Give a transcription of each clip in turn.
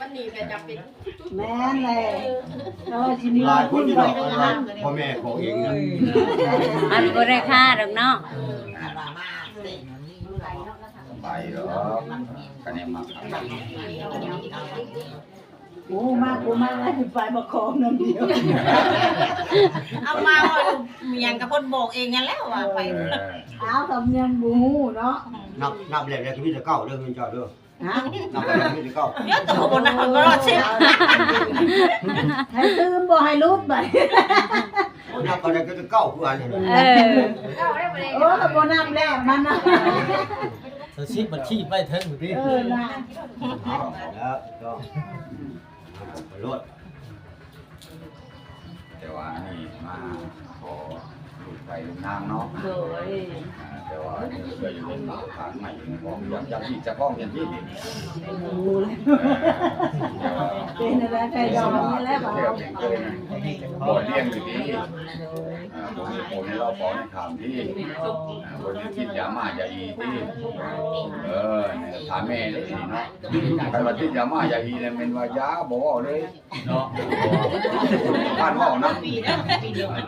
ມັນໜີໄປຈຳເປັນ ແມ່ນແຫຼະ ແຕ່ວ່າຊິມີຫຼາຍຄົນຢູ່ດອກ ພໍ່ແມ່ຂອງເອງນະ ມັນບໍ່ໄດ້ຄ່າດອກເນາະ ສະບາຍດອກ ກະແນມມາ ໂອ້ ມາ ບໍ່ມາ ໄປມາຂໍນຳດຽວ ເອົາມາເວົ້າຫຍັງກະເພິ່ນບອກເອງຫັ້ນແຫຼະວ່າໄປ ເອີ ອ້າວ ກະຍັງບໍ່ຮູ້ເນາະ ນັບ ນັບແລ້ວ ແລ້ວກະມີແຕ່ເກົ້າເດີ ເພິ່ນເຈົ້າເດີ ຮະ ນັບໄປແລ້ວມີແຕ່ເກົ້າ ໂຕບໍ່ນັບບໍ່ລອດຊິ ໃຫ້ຕື່ມບໍ່ໃຫ້ຫຼຸດບາດ ນັບໄປແລ້ວກະເກົ້າຄືອັນນັ້ນ ເອີ ໂອ້ ກະບໍ່ນັບແລ້ວມັນນະ ສາມສິບມັນຂີ້ໄປເທິງພຸ້ນຕິ ເອີ ນະ ເອົາແລ້ວ ໄປໂລດ ແຕ່ວ່າອັນນີ້ມາຂໍລູກໄຟລູກນາງເນາະ ໂດຍ ອ່າ ແຕ່ວ່າອັນນີ້ເຊື່ອຢູ່ເປັນທາງໃໝ່ຢູ່ໃນຂອງດວງຈັກທີ່ຈະຄອງເປັນທີ່ ເປັນແລ້ວໄກ່ດອງນີ້ແຫຼະ ບໍ່ລ້ຽງຢູ່ດີ ອ່າ ບໍ່ມີຜູ້ໃຫ້ລາວຂໍໃຫ້ຂ້າມທີ່ ອ່າ ບໍ່ໄດ້ຕິດຢາມ້າຢາອີຕິ ເອີ ຖາມແມ່ເດ້ເນາະ ຄັນວ່າຕິດຢາມ້າຢາອີແລ້ວແມ່ນວ່າຢ່າ ບໍ່ເວົ້າເລີຍ ເນາະ ການເວົ້ານຳ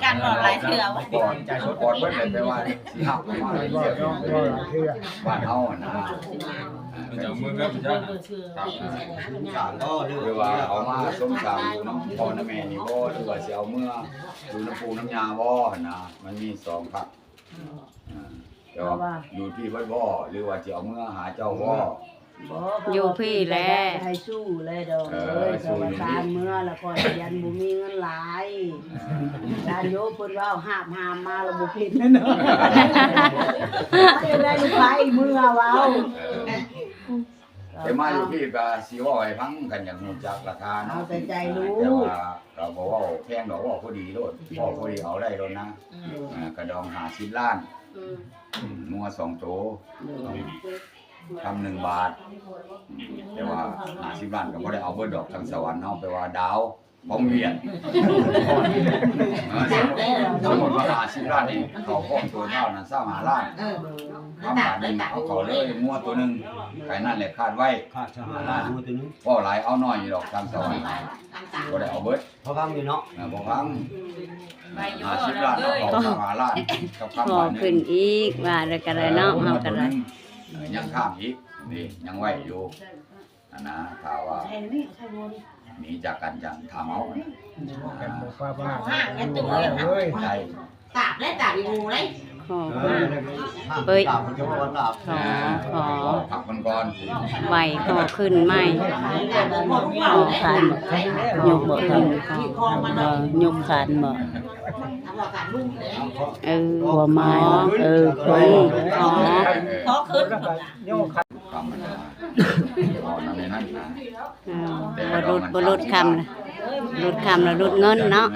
ການເວົ້າຫຼາຍເທື່ອ ປອດ ປອດເບິດເລີຍ ແປວ່າຊິຮັບມາເລື້ອຍໆ ບ້ານເຮົາຫັ້ນນະ ເຈົ້າເມືອກັບເຈົ້າ ຫຼືວ່າເອົາມາສົມສ້າງຢູ່ນຳພໍ່ນຳແມ່ນີ້ບໍ່ ຫຼືວ່າຊິເອົາເມືອຢູ່ນຳປູ່ນຳຍ່າບໍ່ຫັ້ນນະ ມັນມີສອງພັກ ອ່າ ແຕ່ວ່າຢູ່ພີ້ເບິດບໍ່ ຫຼືວ່າຊິເອົາເມືອຫາເຈົ້າບໍ່ ບໍ່ ຢູ່ພີ້ແຫຼະ ໃຫ້ສູ້ແລະດອກເອີຍ ເອີ ແຕ່ວ່າຕາມເມືອລະຂ້ອຍຢ້ານບໍ່ມີເງິນຫຼາຍ ຢ້ານໂຍມເພິ່ນເວົ້າຫາບຫາມມາລະບໍ່ເປັນແນ່ນອນ ຈະໄດ້ລູກໄຟເມືອເວົ້າ ເອີ ແຕ່ມາຢູ່ພີ້ກະຊິເວົ້າໃຫ້ຟັງ ຄັນຢາກຮູ້ຈັກລາຄາເນາະ ເອົາແຕ່ໃຈລູກ ແຕ່ວ່າກະບໍ່ເວົ້າແພງດອກ ເວົ້າພໍດີໂລດ ເວົ້າພໍດີເອົາໄດ້ໂລດນະ ອືມ ອ່າ ກະດອງຫ້າສິບລ້ານ ອືມ ງົວສອງໂຕ ໂດຍ ຄຳໜຶ່ງບາດ ອືມ ແຕ່ວ່າຫ້າສິບລ້ານກະບໍ່ໄດ້ເອົາເບິດດອກ ທາງສະຫວັນເຮົາແປວ່າດາວ ຂອງຫວຽດ ເອີ ສົມມຸດວ່າຫ້າສິບລ້ານນີ້ ເຂົາພ້ອມໂຕເຈົ້ານັ້ນຊາວຫ້າລ້ານ ເອີ ຄຳບາດໜຶ່ງເອົາເຂົ້າເລີຍ ງົວໂຕໜຶ່ງ ແຄ່ນັ້ນແຫຼະ ຄາດໄວ້ ຄາດຊາວຫ້າລ້ານ ງົວໂຕໜຶ່ງ ເວົ້າຫຼາຍເອົາໜ້ອຍຢູ່ດອກ ທາງສະຫວັນ ບໍ່ໄດ້ເອົາເບິດ ພໍຟັງຢູ່ເນາະ ເອີ ພໍຟັງ ຫ້າສິບລ້ານ ເອົາເຂົ້າຊາວຫ້າລ້ານ ກັບຄຳບາດໜຶ່ງ ຂໍຂຶ້ນອີກ ວ່າແລ້ວກະໄດ້ເນາະ ເອີ ເຮົາກະໄດ້ ຍັງຄ້າງອີກ ນີ້ຍັງໄວ້ຢູ່ ຫັ້ນນະ ຖ້າວ່າມີຈາກກັນຈັ່ງຖາມເອົາ ບໍ່ວ່າ ໄດ້ ຕາບແລ້ວຕາບອີ່ໝູໄດ໋ ຂໍ ເອີ ເອີຍ ຕາບເພິ່ນຈະວ່າຕາບ ຂໍ ຂໍ ຂອບຄຸນກ່ອນ ໄຫວ້ ຂໍຂຶ້ນໃໝ່ ຂໍຄານ ຍົກບໍ່ຂຶ້ນ ເອີ ຍົກຄານບໍ່ ເອີ ບໍ່ມາ ເອີ ຂໍ ຂໍຂຶ້ນ ຄຳມັນນະ ເວົ້ານຳໃນນັ້ນນະ ເອີ ບໍ່ຫຼຸດ ບໍ່ຫຼຸດຄຳ ຫຼຸດຄຳລະຫຼຸດເງິນເນາະ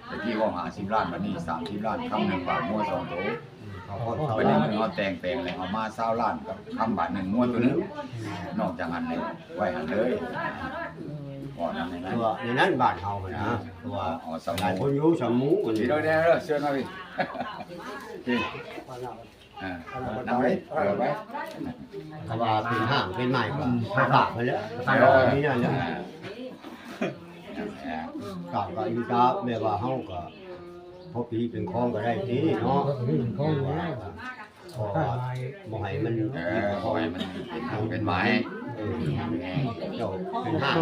ແຕ່ທີ່ເວົ້າຫ້າສິບລ້ານ ບາດນີ້ສາມສິບລ້ານ ຄຳໜຶ່ງບາດ ງົວສອງໂຕ ບາດນີ້ເຮົາແຕ່ງແປງແລ້ວ ເອົາມາຊາວລ້ານກັບຄຳບາດໜຶ່ງ ງົວໂຕໜຶ່ງ ນອກຈາກຫັ້ນແລ້ວ ໄວ້ຫັ້ນເລີຍ ເວົ້ານຳໃນນັ້ນ ໃນນັ້ນບ້ານເຮົາຫັ້ນນະ ເພາະວ່າຫຼາຍຄົນຢູ່ສຳໝູ ເດີ ເດີ ເຊີນມາພີ້ ພີ້. ເອີ ນັ່ງໄວ້ ເອີ ໄວ້ ຖ້າວ່າເປັນຫ້າງເປັນໄມ້ກໍ ອືມ ຂາຍບາດໄປແລ້ວ ເອີ ຂາຍດອກນີ້ນັ້ນແຫຼະ ເອີ ການກໍອີກາ ແບບວ່າເຮົາກໍພໍປີເປັນຄອງກໍໄດ້ຕິເນາະ ພໍປີເປັນຄອງຢູ່ແລ້ວ ເພາະວ່າບໍ່ໃຫ້ມັນ ເອີ ບໍ່ໃຫ້ມັນເປັນຫ້າງເປັນໄມ້ ເອີ ເຈົ້າເປັນຫ້າງ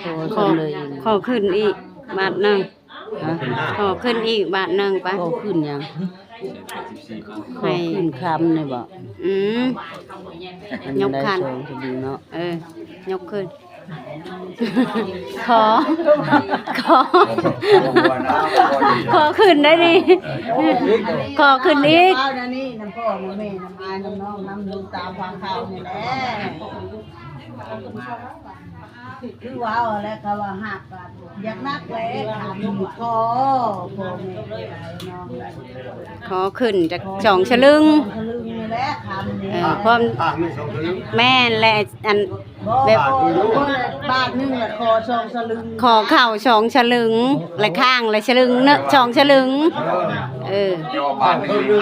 ຂໍ ຂໍຂຶ້ນອີກບາດໜຶ່ງ ຂໍຂຶ້ນອີກບາດໜຶ່ງໄປ ຂໍຂຶ້ນຫຍັງ ໃຫ້ຂຶ້ນຄຳນີ້ບໍ ອືມ ຍົກຄານ ເອີ ຍົກຂຶ້ນ ຂໍ ຂໍ ຂໍຂຶ້ນໄດ້ນີ້ ຂໍຂຶ້ນອີກ ເວົ້າແນວນີ້ນຳພໍ່ນຳແມ່ນຳອ້າຍນຳນ້ອງນຳລຸງຕາພາເຂົ້ານີ້ແຫຼະ ຄືເວົ້າແຫຼະ ເຂົາວ່າຮັກກໍຢາກນັກແຫຼະ ຂາດໜຶ່ງຂໍ ພໍ່ແມ່ເອີຍເນາະ ຂໍຂຶ້ນຈັກສອງສະລຶງ ສອງສະລຶງນີ້ແຫຼະ ເອີ ພ້ອມ ຂ້າງໜຶ່ງສອງສະລຶງ ແມ່ນແຫຼະ ອັນ ແບບ ບາດໜຶ່ງລະຂໍສອງສະລຶງ ຂໍເຂົ້າສອງສະລຶງ ແລະ ຂ້າງລະສະລຶງເນາະ ສອງສະລຶງ ເອີ ແຕ່ວ່າບາດໜຶ່ງນີ້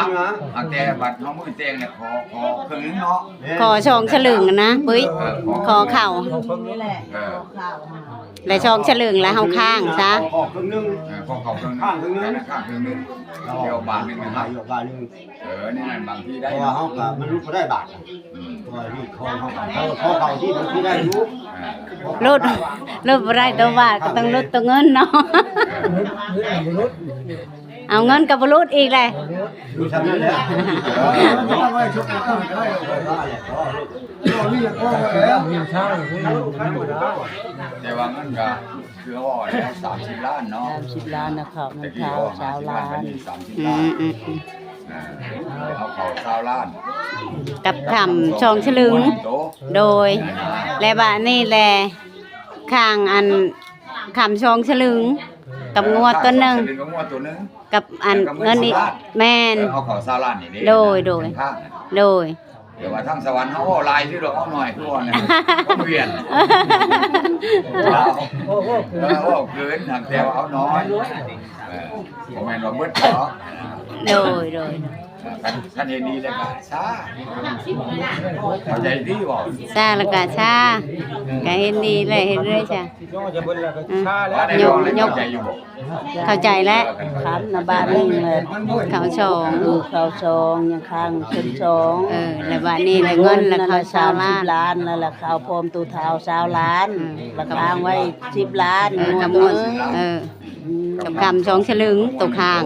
ຫາກແຕ່ບັດເຮົາມື້ແຕ່ງແລ້ວຂໍ ຂໍເຄິ່ງໜຶ່ງເນາະ ຂໍສອງສະລຶງນະ ປຸ້ຍ ເອີ ຂໍເຂົ້າ ເຄິ່ງນີ້ແຫຼະ ເອີ ຂໍເຂົ້າ ແລະ ສອງສະລຶງລະເຮົາຄ້າງຊະ ຂໍເຄິ່ງໜຶ່ງ ເອີ ຂໍເຂົ້າເຄິ່ງໜຶ່ງ ຄ້າງເຄິ່ງໜຶ່ງ ແຕ່ນັ້ນຄ້າງເຄິ່ງໜຶງ ແຕ່ວ່າບາດໜຶ່ງນະ ບາດໜຶ່ງ ເອີ ໃນນັ້ນບາງທີໄດ້ ເພາະວ່າເຮົາກໍມັນຫຼຸດບໍ່ໄດ້ບາດ ອືມ ເພາະວ່າຮີດຄອງເຮົາກໍ ເຮົາ ເຮົາເຂົ້າທີ່ບາງທີໄດ້ຢູ່ ອ່າ ຫຼຸດ ຫຼຸດບໍ່ໄດ້ຕົວບາດກໍຕ້ອງຫຼຸດຕົວເງິນເນາະ ເອົາເງິນກໍບໍ່ຫຼຸດອີກແຫຼະ ຢູ່ຊ່ຳນັ້ນແຫຼະ ແຕ່ວ່າເງິນກໍ ຄືເຮົາເວົ້າແຫຼະ ສາມສິບລ້ານເນາະ ສາມສິບລ້ານນະ ເຂົ້ານຳເທົາຊາວລ້ານ ອືມ ອືມ ອືມ ອ່າ ເອົາເຂົ້າຊາວລ້ານ ກັບຂ້າງສອງສະລຶງ ໂດຍ ແລະ ບາດນີ້ແຫຼະ ຂ້າງອັນ ຂ້າງສອງສະລຶງ ກັບງົວຕົວໜຶ່ງ ສອງສະລຶງກັບງົວຕົວໜຶ່ງ ກັບອັນ ແລ້ວກໍເງິນອີກ ສິບລ້ານ ແມ່ນ ເອີ ເອົາເຂົ້າຊາວລ້ານນີ້ເດ້ ໂດຍ ໂດຍ ເປັນຂ້າງ ໂດຍ ແຕ່ວ່າທາງສະຫວັນເຮົາເວົ້າຫຼາຍຢູ່ດອກ ເຮົາໜ້ອຍຄືວ່ານັ້ນ ຄົນວຽນ ເອີ ເວົ້າເກີນ ຫາກແຕ່ວ່າເຮົາໜ້ອຍ ເອີ ບໍ່ແມ່ນວ່າເບິດເນາະ ໂດຍ ໂດຍ ເອີ ຄັນ ຄັນເຫັນດີແລ້ວກໍຊາ ເຂົ້າໃຈດີບໍ່ ຊາແລ້ວກໍຊາ ກໍເຫັນດີແລ້ວເຮັດເລີຍຊະ ອືມ ຍົກ ຍົກ ເຂົ້າໃຈແລ້ວ ຄັນນະ ບາດໜຶ່ງແລ້ວ ເຂົ້າສອງ ເອີ ເຂົ້າສອງ ຍັງຄ້າງເຄິ່ງສອງ ເອີ ແລ້ວບາດນີ້ແຫຼະເງິນລະເຂົ້າຊາວລ້ານ ລ້ານ ແລ້ວລະເຂົ້າພ້ອມໂຕເທົາຊາວລ້ານ ອືມ ລະຄ້າງໄວ້ສິບລ້ານ ເອີ ກັບງົວ ເອີ ອືມ ກັບຄຳສອງສະລຶງໂຕຄ້າງ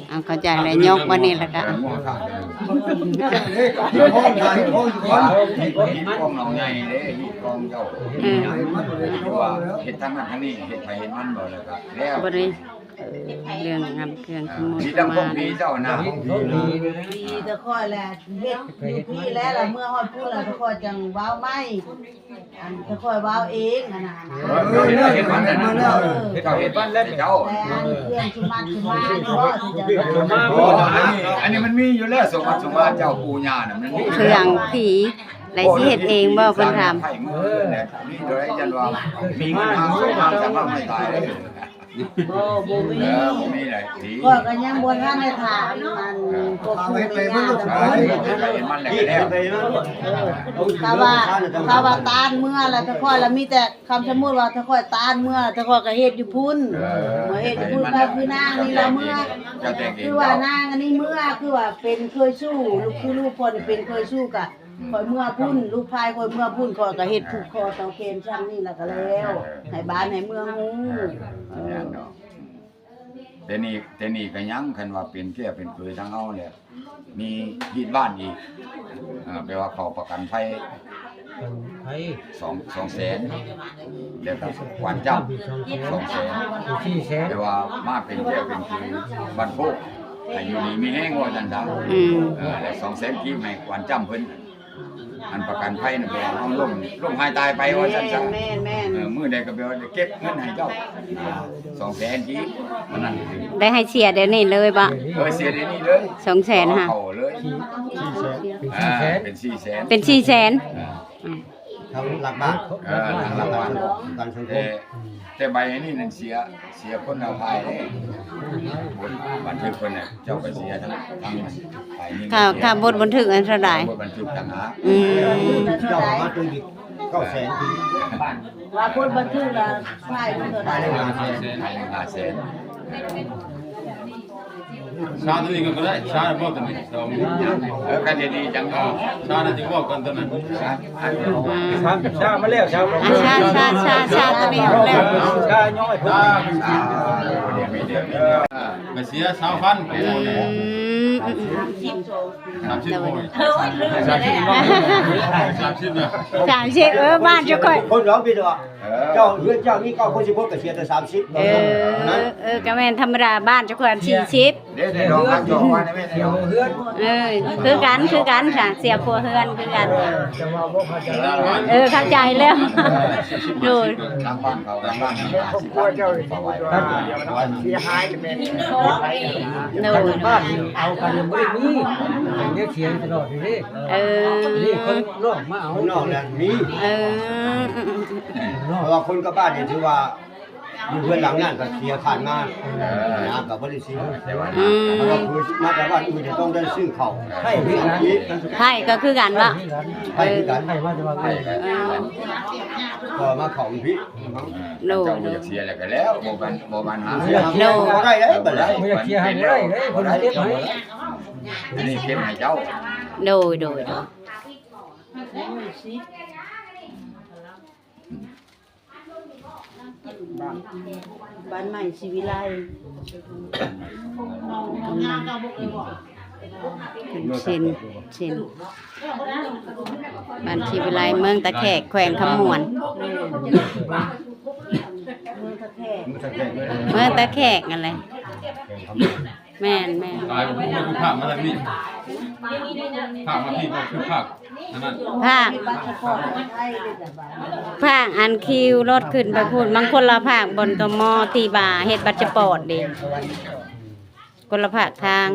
ເອົາເຂົ້າໃຈແລ້ວ ຍົກບາດນີ້ລະກະ ຮີດຄອງນ້ອງໃຫຍ່ເດ້ ຮີດຄອງເຈົ້າ ເອີ ເຮັດທາງນັ້ນທາງນີ້ ເຮັດໃຜເຮັດມັນບໍ່ ແລ້ວກໍແລ້ວ ບໍ່ໄດ້ ເອີ ເລື່ອງງານເຄື່ອງ ອ່າ ສົມມຸດ ມີແຕ່ຂອງພີ່ເຈົ້ານະ ຂອງພີ່ເລີຍ ພີ່ແຕ່ຂ້ອຍແຫຼະເຮັດຢູ່ພີ້ແລ້ວ ລະເມື່ອຮອດພຸ້ນລະຂ້ອຍຈັ່ງເວົ້າໃໝ່ ອັນແຕ່ຂ້ອຍເວົ້າເອງຫັ້ນນະ ເອີ ເຈົ້າເຮັດມັນນັ້ນ ເຈົ້າເຮັດມັນແລ້ວ ເຈົ້າ ແຕ່ອັນເຄື່ອງສຸມາດສຸມານີ້ບໍ່ ອັນນີ້ ອັນນີ້ມັນມີຢູ່ແລ້ວ ສົມບັດສົມບານເຈົ້າປູ່ຍ່ານະ ມັນມີ ເຄື່ອງຜີ ແລະຊິເຮັດເອງບໍ່ ເພິ່ນຖາມ ມີເທົ່າໃດ ຢ້ານວ່າມີເງິນຫ້າແສນ ສາມາດໃຫ້ຕາຍໄດ້ ບໍ່ ບໍ່ມີ ເອີ ບໍ່ມີໃດ ຂ້ອຍກໍຍັງບໍ່ທັນໄດ້ຖາມອັນພວກຜູ້ແມ່ຍ່າດອກ ເອີ ຖ້າວ່າ ຖ້າວ່າຕານເມືອລະ ຖ້າຂ້ອຍລະມີແຕ່ ຄຳສົມມຸດວ່າ ຖ້າຂ້ອຍຕານເມືອ ຖ້າຂ້ອຍກໍເຮັດຢູ່ພຸ້ນ ເອີ ເມືອເຮັດຢູ່ພຸ້ນ ກໍຄືນາງນີ້ລະເມືອ ຄືວ່ານາງອັນນີ້ເມືອ ຄືວ່າເປັນເຄີຍຊູ້ ລູກ ຄືລູກຂ້ອຍນີ້ເປັນເຄີຍຊູ້ ກໍ ອືມ ຂ້ອຍເມືອພຸ້ນ ລູກຊາຍຂ້ອຍເມືອພຸ້ນ ຂ້ອຍກໍເຮັດຜູກຄໍຕໍ່ແຂນຊ່ຳນີ້ລະກໍແລ້ວ ເອີ ໃຫ້ບ້ານໃຫ້ເມືອງຮູ້ ເອີ ເອີ ແມ່ນເນາະ ອືມ ແຕ່ນີ້ ແຕ່ນີ້ກໍຍັງ ຄັນວ່າເປັນແກ້ວເປັນເຂີຍທາງເຮົາແຫຼະ ມີຮີດບ້ານອີກ ເອີ ແປວ່າເຂົ້າປະກັນໄພ ປະກັນໄພ ສອງ ສອງແສນ ແລ້ວກໍກວານຈ້ຳ ສອງແສນ ສີ່ແສນ ແຕ່ວ່າມາເປັນແກ້ວເປັນເຂີຍບ້ານໂພກ ໃຫ້ຢູ່ດີມີແຮງວ່າຊັ້ນຊະ ອືມ ເອີ ແລ້ວສອງແສນກີບໃຫ້ກວານຈ້ຳເພິ່ນ ອັນປະກັນໄພນະ ແປວ່າເຮົາລົ້ມ ລົ້ມຫາຍຕາຍໄປວ່າຊັ້ນຊະ ແມ່ນໆ ເອີ ມື້ໃດກໍແປວ່າໄດ້ເກັບເງິນໃຫ້ເຈົ້າ ສອງແສນກີບ ອັນນັ້ນ ໄດ້ໃຫ້ເສຍດຽວນີ້ເລີຍບໍ່? ເອີ ເສຍດຽວນີ້ເລີຍ ສອງແສນຫາ ເອົາເລີຍ ສີ່ແສນ ເປັນສີ່ແສນ ເປັນສີ່ແສນ ເປັນສີ່ແສນ ອ່າ ອືມ ທາງຫຼັກບ້ານ ເອີ ທາງຫຼັກບ້ານ ການສັງຄົມ ແຕ່ ແຕ່ໃບອັນນີ້ນັ້ນເສຍ ເສຍຄົນລະຝ່າຍເດ້ ບົດບັນທຶກເພິ່ນນະ ເຈົ້າກໍເສຍທັງ ທັງຝ່າຍຍິງ ຄ່າ ຄ່າບົດບັນທຶກອັນເທົ່າໃດ? ບົດບັນທຶກຕ່າງຫາກ ອືມ ເຈົ້າເອົາມາຕົວອີກເກົ້າແສນ ວ່າບົດບັນທຶກລະຝ່າຍໜຶ່ງເທົ່າໃດ? ຝ່າຍໜຶ່ງຫ້າແສນ ຝ່າຍໜຶ່ງຫ້າແສນ ຊາຕົວນີ້ກໍໄດ້ ຊາບໍ່ຕົວນີ້ ເອີ ຄັນເຮັດດີຈັ່ງເນາະ ຊານັ້ນຈຶ່ງເວົ້າກັນຕົວນັ້ນ ຊາ ຊາມາແລ້ວ ຊາ ອ່າ ຊາ ຊາ ຊາ ຊາຕົວນີ້ແລ້ວ ຊາຍ້ອຍ ຊາ ກໍເສຍຊາວພັນ ອືມ ອືມ ສາມສິບ ສາມສິບ ສາມສິບ ເອີ ບ້ານເຈົ້າຂ້ອຍ ຄົນເຮົາມີແຕ່ວ່າ ເຈົ້າ ເຮືອນເຈົ້າມີເກົ້າຄົນ ສິບຄົນ ກໍເສຍແຕ່ສາມສິບ ເອີ ເອີ ກໍແມ່ນທຳມະດາ ບ້ານເຈົ້າຂ້ອຍສີ່ສິບ ເດ້ ໄດ້ລອງຮັກຈອງວ່າໄດ້ແມ່ນ ເອີ ຄືກັນ ຄືກັນ ເສຍຄົວເຮືອນຄືກັນ ເອີ ເຂົ້າໃຈແລ້ວ ໂດຍ ທາງບ້ານເຂົາ ທາງບ້ານເຂົາ ເສຍຫາຍແມ່ນ ໂດຍ ບ້ານເອົາກັນ ຍັງບໍ່ໄດ້ມີ ຍັງເສຍຕະຫຼອດຢູ່ເດ້. ເອີ ນີ້ຄົນນອກມາເອົາ ຄົນນອກນັ້ນມີ. ເອີ ເນາະ ເພາະວ່າຄົນກັບບ້ານນີ້ຖືວ່າຢູ່ເຮືອນຫຼັງນັ້ນກໍເສຍຜ່ານມາ ເອີ ນະ ກໍບໍ່ໄດ້ເສຍ. ອືມ ເພາະວ່າຄືມາຈາກບ້ານອື່ນຕ້ອງໄດ້ຊື້ເຂົ້າ ໃຊ້ຄືກັນ ໃຊ້ກໍຄືກັນເນາະ. ໃຊ້ຄືກັນ ໃຊ້ມາຈາກບ້ານອື່ນ ເອີ ກໍມາເຂົ້າພີ້. ໂດຍ ເຈົ້າບໍ່ຢາກເສຍແລ້ວກໍແລ້ວ ບໍ່ບັນ ບໍ່ບັນຫາ. ໂດຍ ບໍ່ໄດ້ເດ້ ບໍ່ໄດ້ ບໍ່ຢາກເສຍໃຫ້ ບໍ່ໄດ້ເດ້ ບໍ່ໄດ້ ນີ້ເກັບໃຫ້ເຈົ້າ. ໂດຍ ໂດຍ ໂດຍ ບ້ານໃໝ່ສີວິໄລ ເປັນເຊັນ ເຊັນ ບ້ານສີວິໄລ ເມືອງຕາແຂກ ແຂວງຄຳມ່ວນ. ເມືອງຕາແຂກ ເມືອງຕາແຂກນັ້ນແຫຼະ. ແມ່ນໆ ຕາຍບໍ່ຄືພາກມາທາງນີ້ ພາກມາພີ້ບໍ່ຄືພາກອັນນັ້ນ ພາກ ພາກອັນຄິວລົດຂຶ້ນໄປພຸ້ນ ມັນຄົນລະພາກບ່ອນ ຕມ ທີ່ວ່າເຮັດບາດສະປອດເດ້ ຄົນລະພາກທາງ.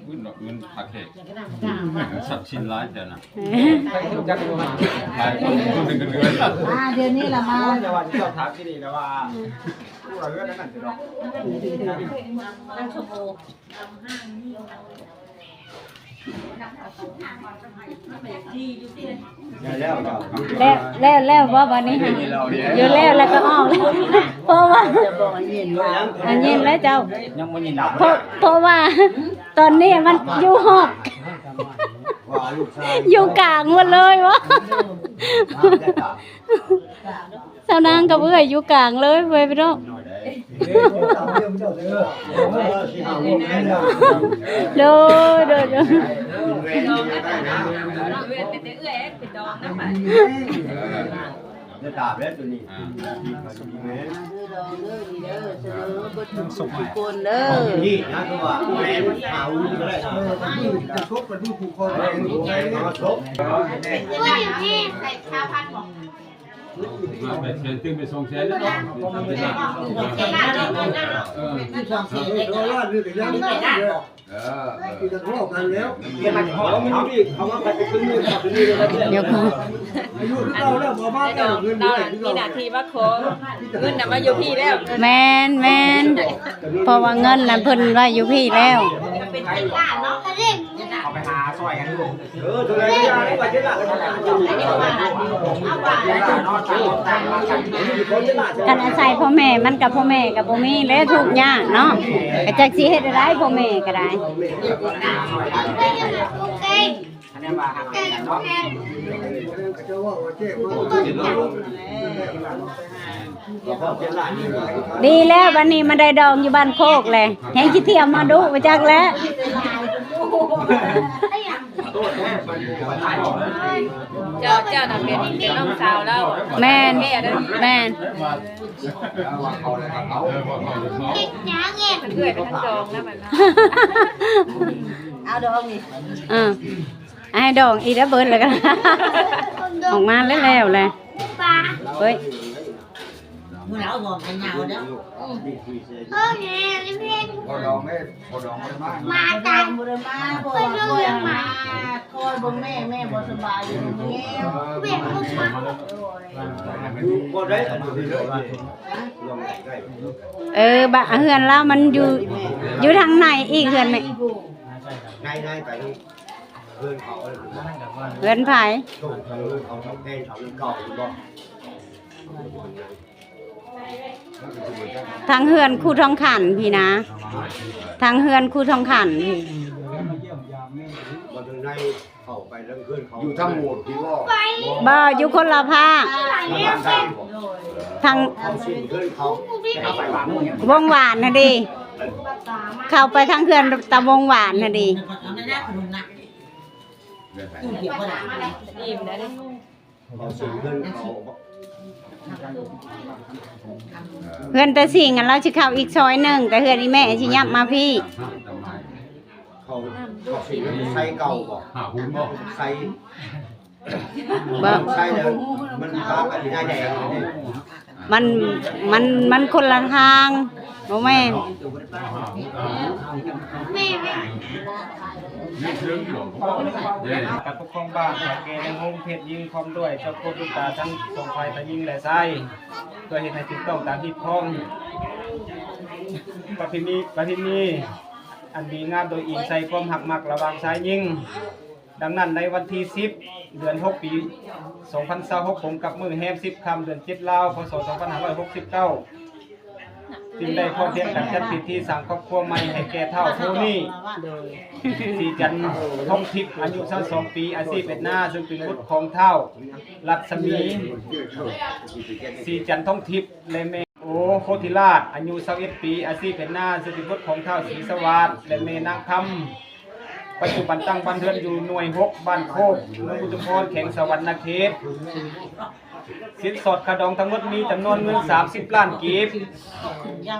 ເງິນເນາະ ເງິນຄ່າແຂກ ຊັບສິນຫຼາຍແທ້ນະ. ຂາຍຄົນເປັນເດືອນ ອ່າ ດຽວນີ້ລະມາ ແຕ່ວ່າເຈົ້າຖາມທີ່ນີ້ແລ້ວວ່າ ຮູ້ວ່າເຮືອນນັ້ນຊິດອກ. ແລ້ວ ແລ້ວ ແລ້ວບໍ່ບັດນີ້ຫັ້ນ ຢູ່ແລ້ວ ແລ້ວກໍອອກແລ້ວ ເພາະວ່າ ອັນຍິນແລ້ວເຈົ້າ ຍັງບໍ່ຍິນ ເພາະ ເພາະວ່າຕອນນີ້ມັນຢູ່ຮອກ ຢູ່ກາງໝົດເລີຍວະ. ສາວນາງກັບເອື້ອຍຢູ່ກາງເລີຍ ເວີຍ ພີ່ນ້ອງ. ໂດຍ ໂດຍ ໂດຍ ເປັນແຕ່ເອື້ອຍເປັນດອງນຳ. ເອີ ເອີ ດຽວກ່ອນ ເຮົາມີໜ້າທີ່ມາຂໍເງິນນຳມາຢູ່ພີ້ແລ້ວ. ແມ່ນໆ ເພາະວ່າເງິນນະເພິ່ນໄວ້ຢູ່ພີ້ແລ້ວ. ເປັນເຈັດລ້ານເນາະ ເອົາໄປຫາຊ່ອຍກັນລູກ. ຄັນອາໄສພໍ່ແມ່ມັນກໍ ພໍ່ແມ່ກໍບໍ່ມີແຫຼະ ທຸກຍາກເນາະ ກໍຈັກຊິເຮັດແນວໃດ ພໍ່ແມ່ກໍໄດ້. ດີແລ້ວ ບັດນີ້ມາໄດ້ດອງຢູ່ບ້ານໂຄກແຫຼະ ແຮ່ງຊິທ່ຽວມາດຸ ບໍ່ຈັກແຫຼະ. ເຈົ້າ ເຈົ້ານະເປັນ ເປັນນ້ອງສາວລາວ. ແມ່ນ ແມ່ນ ເອື້ອຍເປັນທັງດອງນະບັດນີ້. ເອົາດອງນີ້ ເອີ ໃຫ້ດອງອີກແລ້ວ ເບິດແລ້ວກໍອອກມາແລ້ວແຫຼະ. ເຮີ້ຍ ບໍ່ລາວບໍ່ໄປຍາວເດີ້. ອືມ ພໍ່ດອງເດ້ ພໍ່ດອງບໍ່ໄດ້ມາ ມາຕາມບໍ່ໄດ້ມາ ພໍ່ດອງມາ ຄອຍເບິ່ງແມ່ ແມ່ບໍ່ສະບາຍຢູ່ ແມ່ບໍ່ໄດ້. ເອີ ບາ ເຮືອນລາວມັນຢູ່ ຢູ່ທາງໃນອີກ ເຮືອນແມ່ ໃນ ໃນໄປ ເຮືອນໃຜ? ທາງເຮືອນຄູທອງຂັນພີ້ນະ ທາງເຮືອນຄູທອງຂັນພີ້. ຢູ່ທາງໂບດພີ້ບໍ່? ບໍ່ ຢູ່ຄົນລະພາກ ທາງວົງຫວານຫັ້ນເດ ເຂົ້າໄປທາງເຮືອນຕາວົງຫວານຫັ້ນເດ. ອີ່ມແລ້ວເດ້ ເຮືອນຕາສິງ ອັນລາວຊິເຂົ້າອີກຊອຍໜຶ່ງ ແຕ່ເຮືອນອີ່ແມ່ຊິຫຍັບມາພີ້. ເຂົາ ເຂົາຊິໃຊ້ເກົ່າບໍ່? ຫາຫຸນບໍ່? ໃຊ້ ບໍ່ ໃຊ້ແລ້ວມັນພາກັນຢູ່ໜ້າແດງ. ມັນ ມັນ ມັນຄົນລະທາງ. ບໍ່ແມ່ນ ການປົກຄອງບ້ານ ເຖົ້າແກ່ໃນໂຮງ ເພດຍິງ ພ້ອມດ້ວຍເຈົ້າຄຸນລຸງຕາທັງສອງຝ່າຍ ທັງຍິງ ແລະ ຊາຍ ເພື່ອເຮັດໃຫ້ຖືກຕ້ອງຕາມຮີດຄອງ ປະເພນີ ປະເພນີອັນດີງາມ ໂດຍອີງໃສ່ຄວາມຮັກມັກລະຫວ່າງຊາຍຍິງ. ດັ່ງນັ້ນ ໃນວັນທີສິບ ເດືອນຫົກ ປີສອງພັນຊາວຫົກ ກົງກັບມື້ແຮມສິບຄ່ຳ ເດືອນເຈັດລາວ ພ.ສ. ສອງພັນຫ້າຮ້ອຍຫົກສິບເກົ້າ ຈຶ່ງໄດ້ພ້ອມພຽງກັນຈັດພິທີສ້າງຄອບຄົວໃໝ່ໃຫ້ແກ່ທ້າວໂທນີ ສີຈັນ ທອງທິບ ອາຍຸຊາວສອງປີ ອາຊີບເຮັດນາ ເຊິ່ງເປັນບຸດຂອງທ້າວລັດສະໝີ ສີຈັນ ທອງທິບ ແລະ ແມ່ ໂອ ໂພທິລາດ ອາຍຸຊາວເອັດປີ ອາຊີບເຮັດນາ ເຊິ່ງເປັນບຸດຂອງທ້າວສີສະຫວາດ ແລະ ແມ່ນາງຄຳ ປັດຈຸບັນຕັ້ງບ້ານເຮືອນຢູ່ໜ່ວຍຫົກ ບ້ານໂຄກ ເມືອງອຸທຸມພອນ ແຂວງສະຫວັນນະເຂດ. ສິນສອດຄ່າດອງທັງໝົດມີຈຳນວນເງິນສາມສິບລ້ານກີບ,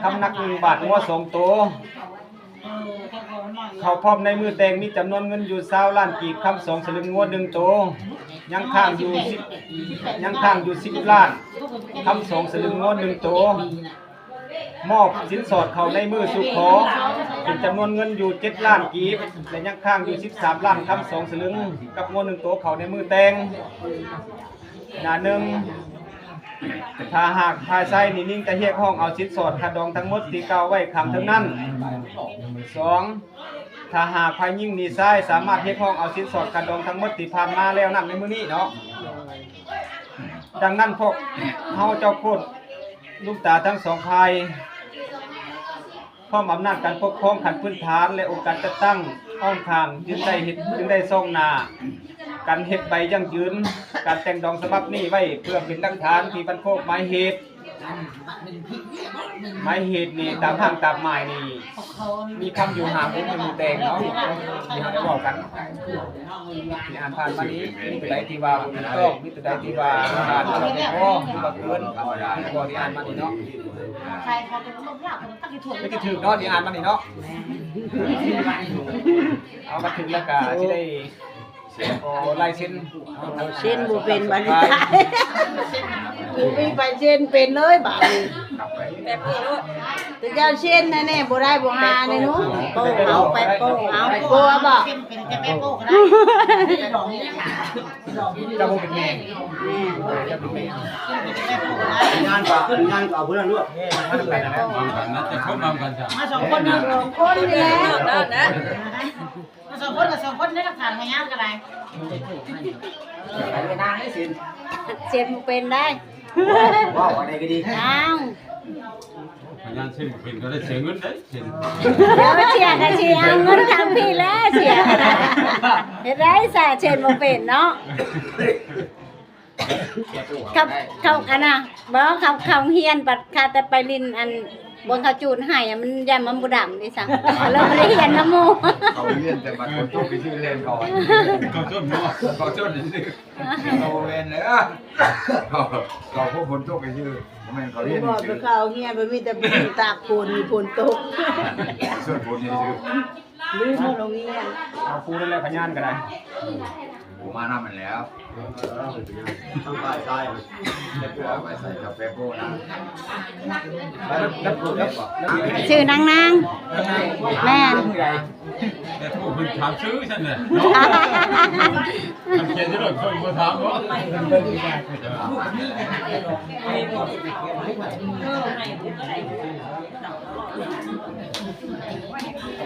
ຄຳໜັກໜຶ່ງບາດ, ງົວສອງໂຕ. ເຂົ້າພ້ອມໃນມື້ແຕ່ງມີຈຳນວນເງິນຢູ່ຊາວລ້ານກີບ, ຄຳສອງສະລຶງ, ງົວໜຶ່ງໂຕ. ຍັງຄ້າງຢູ່ສິບ ຍັງຄ້າງຢູ່ສິບລ້ານ, ຄຳສອງສະລຶງ, ງົວໜຶ່ງໂຕ. ມອບສິນສອດເຂົ້າໃນມື້ສູ່ຂໍ ເປັນຈຳນວນເງິນຢູ່ເຈັດລ້ານກີບ ແລະ ຍັງຄ້າງຢູ່ສິບສາມລ້ານຄຳສອງສະລຶງ ກັບງົວໜຶ່ງໂຕເຂົ້າໃນມື້ແຕ່ງ. ໜ້າໜຶ່ງ ຖ້າຫາກຝ່າຍຊາຍນີ້ຍິງຈະຮຽກຮ້ອງເອົາສິນສອດຄ່າດອງທັງໝົດທີ່ກ່າວໄວ້ຂ້າງເທິງນັ້ນ. ສອງ ຖ້າຫາກຝ່າຍຍິງນີ້ຊາຍສາມາດຮຽກຮ້ອງເອົາສິນສອດຄ່າດອງທັງໝົດທີ່ຜ່ານມາແລ້ວນັ້ນໃນມື້ນີ້ເນາະ. ດັ່ງນັ້ນພວກເຮົາເຈົ້າໂຄດ ລຸງຕາທັງສອງຝ່າຍ ພ້ອມອຳນາດການປົກຄອງຂັ້ນພື້ນຖານ ແລະ ອົງການຈັດຕັ້ງອ້ອມຂ້າງ ຈຶ່ງໄດ້ເຮັດ ຈຶ່ງໄດ້ຊອງໜ້າກັນເຮັດໃບຢັ້ງຢືນການແຕ່ງດອງສະບັບນີ້ໄວ້ ເພື່ອເປັນຫຼັກຖານທີ່ບັນໂຄກໝາຍເຫດ. ໝາຍເຫດນີ້ຕາມຮ່າງຕາມໝາຍນີ້ ມີຄຳຢູ່ຫ້າຫົກໃນມື້ແຕ່ງເນາະ ທີ່ເຮົາໄດ້ເວົ້າກັນ ທີ່ອ່ານຜ່ານມານີ້ ມີຕົວໃດທີ່ວ່າບໍ່ຖືກຕ້ອງ ມີຕົວໃດທີ່ວ່າຜ່ານມາແລ້ວບໍ່ພໍ ຫຼືວ່າເກີນ ບໍ່ ທີ່ອ່ານມານີ້ເນາະ ມັນຊິຖືກເນາະ ທີ່ອ່ານມານີ້ເນາະ ເອົາ ຄັນຖືກແລ້ວກະຊິໄດ້ ຂໍລາຍເຊັນ ເຊັນບໍ່ເປັນບາດນີ້ ບໍ່ມີໃຜເຊັນເປັນເລີຍບາດນີ້ ແປໂປ້ໂລດ ແຕ່ເຈົ້າເຊັນແນ່ໆ ບໍ່ໄດ້ບໍ່ຫາແນ່ໜູ ໂປ້ ເອົາ ແປໂປ້ ເອົາ ໂປ້ເອົາບໍ່ ເປັນແຕ່ແປໂປ້ກໍໄດ້ ເຈົ້າບໍ່ເປັນແມ່ ແມ່ນ ເຈົ້າເປັນແມ່ ງານກໍ ງານກໍເອົາຜູ້ນັ້ນລວດ ເອີ ມານຳກັນ ມານຳກັນ ຈະຄົບມານຳກັນຊະ ມາສອງຄົນເນາະ ສອງຄົນນີ້ແຫຼະ ມາສອງຄົນກໍສອງຄົນ ໄດ້ຫຼັກຖານພະຍານກໍໄດ້ ເອີ ນາງໄດ້ເຊັນ ເຊັນບໍ່ເປັນໄດ໋ ເວົ້າອັນໃດກໍດີ ອ້າວ ພະຍານເຊັນບໍ່ເປັນກໍໄດ້ເສຍເງິນເດ້ ເຊັນ ດຽວເສຍກໍຊິເອົາເງິນທາງພີ້ແລ້ວ ເສຍກໍໄດ້ ເຮັດໄດ້ຊະ ເຊັນບໍ່ເປັນເນາະ. ເຂົາ ເຂົາ ອັນນ່າ ບໍ່ ເຂົາ ເຂົາຮຽນບັດຄາແຕ່ໄປຫຼິ້ນ ອັນ ບ່ອນເຂົາຈູດໄຮ່ ມັນຢ້ານມັນບໍ່ດຳເດ້ຊະ ເລີຍບໍ່ໄດ້ຮຽນນຳໝູ່ ເຂົາຮຽນແຕ່ບັດຝົນຕົກຊື່ໆ ແລ່ນເຂົ້າ ເຂົາຊົນບໍ່ ເຂົາຊົນຊື່ໆ ເຂົາບໍ່ແມ່ນເລີຍ ເຂົາ ເຂົາພໍຝົນຕົກຊື່ໆ ບໍ່ແມ່ນເຂົາຮຽນຊື່ໆ ເຂົາຮຽນ ມັນມີແຕ່ຕາກຝົນ ຝົນຕົກ ເຂົາຊົນຝົນຊື່ໆ ລືມໂຮງຮຽນ ເອົາຄູນັ້ນແຫຼະພະຍານກໍໄດ້ ຄູມານຳຫັ້ນແຫຼ້ວ ເອີ ທາງຝ່າຍຊາຍ ເອີ ຝ່າຍຊາຍເຈົ້າແປໂປ້ນະ ຊື່ນາງນາງ ແມ່ນ ແຕ່ຜູ້ເພິ່ນຖາມຊື່ຊັ້ນແຫຼະ ເນາະ ຄັນຂຽນຢູ່ໂລດ ເພິ່ນບໍ່ຖາມບໍ່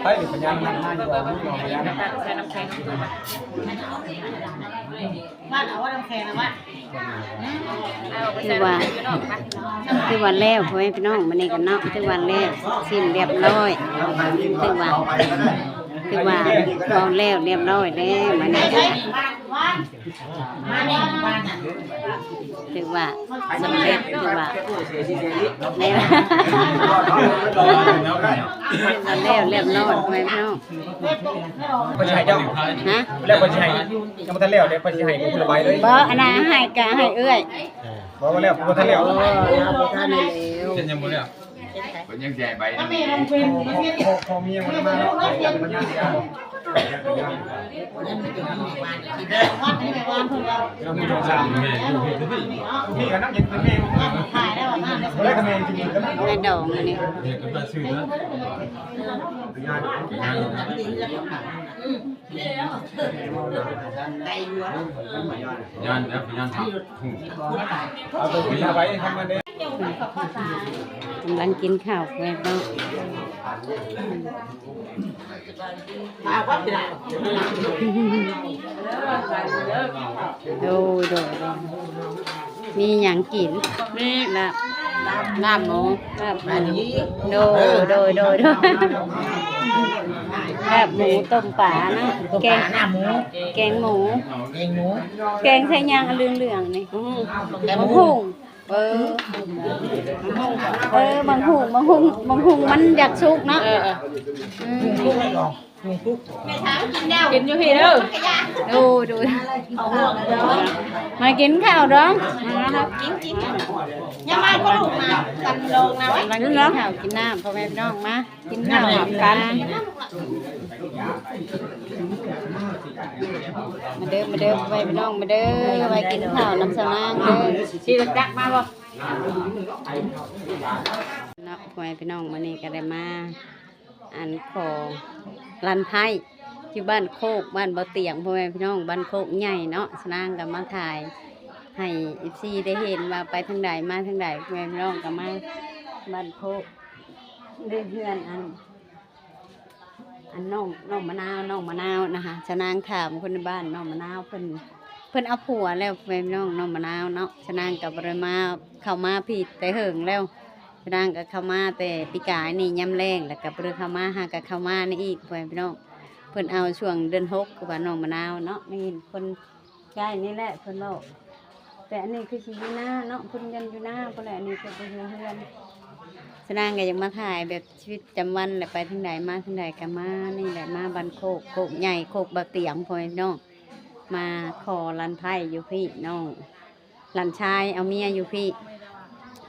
ໄປເປັນພະຍານນຳມາຢູ່ບໍ່ ມີພະຍານນຳ ໃສ່ນ້ຳແຂງ ວັດເອົານ້ຳແຂງນະວັດ ຖືວ່າ ຖືວ່າແລ້ວ ພໍ່ແມ່ພີ່ນ້ອງ ມື້ນີ້ກັນເນາະ ຖືວ່າແລ້ວ ສິ້ນລຽບລ້ອຍ ຖືວ່າ ຖືວ່າເວົ້າແລ້ວລຽບລ້ອຍແລ້ວ ມື້ນີ້ ຖືວ່າສຳເລັດ ຖືວ່າແລ້ວ ແລ້ວລຽບລ້ອຍ ພໍ່ແມ່ພີ່ນ້ອງ ເພິ່ນຊິໃຫ້ເຈົ້າ ຮະ ແລ້ວເພິ່ນຊິໃຫ້ ຍັງບໍ່ທັນແລ້ວເດ້ ເພິ່ນຊິໃຫ້ຜູ້ລະໃບເລີຍ ບໍ່ ອັນນັ້ນໃຫ້ກະໃຫ້ເອື້ອຍ ບໍ່ ບໍ່ແລ້ວ ບໍ່ທັນແລ້ວ ເອີ ບໍ່ທັນແລ້ວ ເຊັນຍັງບໍ່ແລ້ວ ເພິ່ນຍັງຊິໃຫ້ໃບໜຶ່ງ ພໍ່ ພໍ່ເມຍບໍ່ໄດ້ມາເນາະ ເພິ່ນຍັງຊິ ແມ່ດອງອັນນີ້ ຢ້ານແລ້ວ ຢ້ານ ເອົາໄປທຳມັນເດ້ ກຳລັງກິນເຂົ້າແມ່ນບໍ່? ໂດຍ ໂດຍ ໂດຍ ມີຫຍັງກິນ? ມີລາບ ລາບໝູ ລາບໝູ ໂດຍ ໂດຍ ໂດຍ ໂດຍ ລາບໝູ ຕົ້ມປາເນາະ ແກງ ແກງໝູ ແກງໝູ ແກງໃສ່ຫຍັງອັນເຫຼືອງໆນີ້? ບັກຫຸ່ງ ແກງໝູ ບັກຫຸ່ງ ເອີ ເອີ ບັກຫຸ່ງ ບັກຫຸ່ງ ບັກຫຸ່ງມັນຢາກສຸກເນາະ ເອີ ເອີ ອືມ ກິນຢູ່ພີ້ເດີ ໂດຍ ໂດຍ ມາກິນເຂົ້າດອງ ກິນ ກິນ ຢ່າມາກໍລູກນະ ກັນໂລກນະ ກິນເຂົ້າກິນນ້ຳ ພໍ່ແມ່ພີ່ນ້ອງມາ ກິນເຂົ້ານຳກັນ ມາເດີ ມາເດີ ພໍ່ແມ່ພີ່ນ້ອງ ມາເດີ ມາກິນເຂົ້ານຳສາວນາງເດີ ຊິຈັກມາບໍ່ ເນາະ ພໍ່ແມ່ພີ່ນ້ອງ ມື້ນີ້ກໍໄດ້ມາ ອັນ ຂໍຫຼັນໄພ້ ຢູ່ບ້ານໂຄກ ບ້ານບໍ່ຕຽງ ພໍ່ແມ່ພີ່ນ້ອງ ບ້ານໂຄກໃຫຍ່ເນາະ ສາວນາງກໍມາຖ່າຍໃຫ້ເອັຟຊີໄດ້ເຫັນວ່າໄປທາງໃດ ມາທາງໃດ ພໍ່ແມ່ພີ່ນ້ອງ ກໍມາບ້ານໂຄກ ເຮືອນ ເຮືອນອັນ ອັນນ້ອງ ນ້ອງມະນາວ ນ້ອງມະນາວນະຄະ ສາວນາງຖາມຄົນໃນບ້ານ ນ້ອງມະນາວເພິ່ນ ເພິ່ນເອົາຜົວແລ້ວ ແມ່ນນ້ອງ ນ້ອງມະນາວເນາະ ສາວນາງກໍບໍ່ໄດ້ມາ ເຂົ້າມາພີ້ແຕ່ເຫິງແລ້ວ ສາວນາງກໍເຂົ້າມາແຕ່ປີກາຍນີ້ຍາມແລງ ແລ້ວກໍບໍ່ໄດ້ເຂົ້າມາ ຫາກໍເຂົ້າມານີ້ອີກ ພໍ່ແມ່ພີ່ນ້ອງ ເພິ່ນເອົາຊ່ວງເດືອນຫົກ ຄືວ່ານ້ອງມະນາວເນາະ ໄດ້ຍິນຄົນ ໃຊ່ ນີ້ແຫຼະເພິ່ນເວົ້າ ແຕ່ອັນນີ້ຄືຊິຢູ່ນາເນາະ ເພິ່ນຍັງຢູ່ນາພຸ້ນແຫຼະ ອັນນີ້ເພິ່ນບໍ່ຢູ່ເຮືອນ ສາວນາງກໍຢາກມາຖ່າຍແບບຊີວິດປະຈຳວັນແຫຼະ ໄປທາງໃດມາທາງໃດກໍມານີ້ແຫຼະ ມາບ້ານໂຄກ ໂຄກໃຫຍ່ ໂຄກບໍ່ຕຽງ ພໍ່ແມ່ພີ່ນ້ອງ ມາຂໍຫຼັນໄພ້ຢູ່ພີ້ ນ້ອງ ຫຼານຊາຍເອົາເມຍຢູ່ພີ້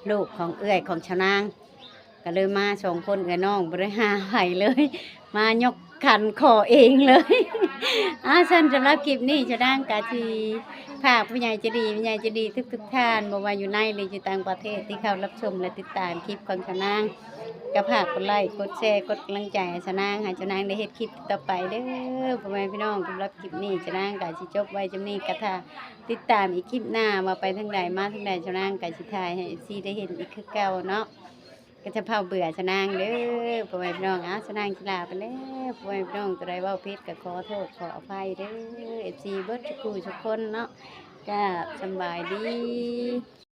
ລູກຂອງເອື້ອຍຂອງສາວນາງ ກໍເລີຍມາສອງຄົນເອື້ອຍນ້ອງ ບໍ່ໄດ້ຫາໃຜເລີຍ ມາຍົກຂັນຂໍເອງເລີຍ ອາ ຊັ້ນສຳລັບຄລິບນີ້ ສາວນາງກໍຊິຝາກຜູ້ໃຫຍ່ໃຈດີ ແມ່ໃຫຍ່ໃຈດີທຸກໆທ່ານ ບໍ່ວ່າຢູ່ໃນ ຫຼື ຢູ່ຕ່າງປະເທດ ທີ່ເຂົ້າຮັບຊົມ ແລະ ຕິດຕາມຄລິບຂອງສາວນາງ ກໍຝາກກົດໄລ້ ກົດແຊ ກົດກຳລັງໃຈໃຫ້ສາວນາງ ໃຫ້ສາວນາງໄດ້ເຮັດຄລິບຕໍ່ໄປເດີ ພໍ່ແມ່ພີ່ນ້ອງ ສຳລັບຄລິບນີ້ ສາວນາງກໍຊິຈົບໄວ້ສ່ຳນີ້ ກໍຖ້າຕິດຕາມອີກຄລິບໜ້າວ່າໄປທາງໃດມາທາງໃດ ສາວນາງກໍຊິຖ່າຍໃຫ້ເອັຟຊີໄດ້ເຫັນອີກຄືເກົ່າເນາະ ກໍຈະເຜົາເບື່ອສາວນາງເດີ ພໍ່ແມ່ພີ່ນ້ອງ ເອົາ ສາວນາງຊິລາໄປແລ້ວ ພໍ່ແມ່ພີ່ນ້ອງ ຕົວໃດເວົ້າຜິດກໍຂໍໂທດຂໍອະໄພເດີ ເອັຟຊີເບິດທຸກຜູ້ທຸກຄົນເນາະ ກໍສຳບາຍດີ.